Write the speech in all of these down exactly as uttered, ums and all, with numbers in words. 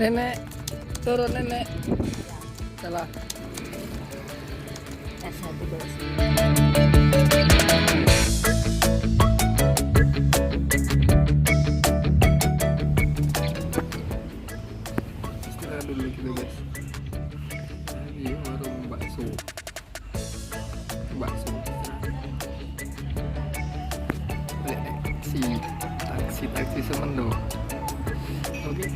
Nenek, turun nenek. Salah. S satu, bos. Istirahat dulu kita, guys. Di warung bakso. Bakso. Taksi, taksi, taksi Semendo. Oke.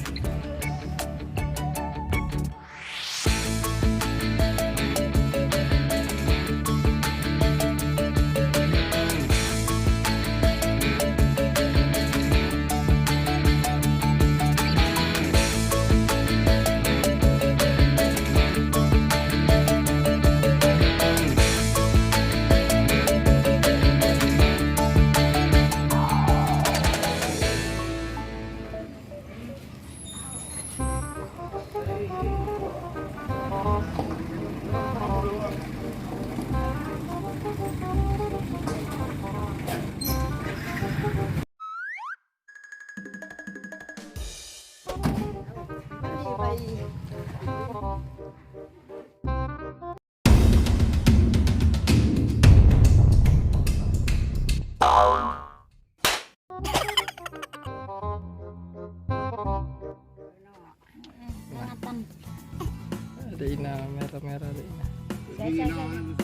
Nah. Ada ina merah-merah ada ina. Saya, saya, saya.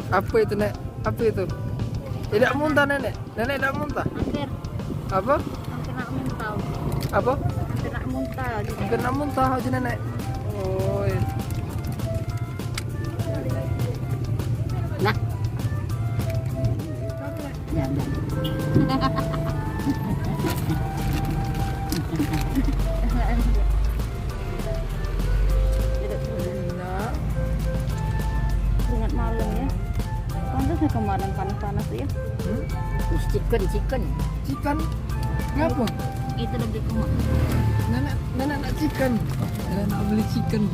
Apa itu, Nek? Apa itu? Tidak muntah, Nenek? Nenek tidak muntah? Hampir. Apa? Hampir nak muntah. Apa? Hampir nak muntah. Hampir nak muntah aja, Nenek. Oi. Nah. Ya, ya. Keringat malam ya. Pantasnya kemarin panas-panas tuh ya. Hmm? Chicken, chicken. Chicken? Ngapa? Itu lebih kuat. Nenek, nenek nak chicken. Nenek nak beli chicken.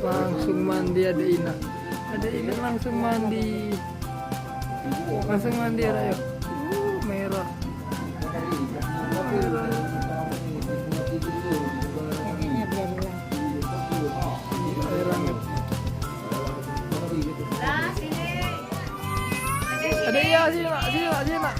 Langsung mandi adek Ina. Adek Ina langsung mandi. Langsung mandi, ayo. Uh, merah. Merah. Air hangat. Adek Ia, sini nak, sini nak, sini nak.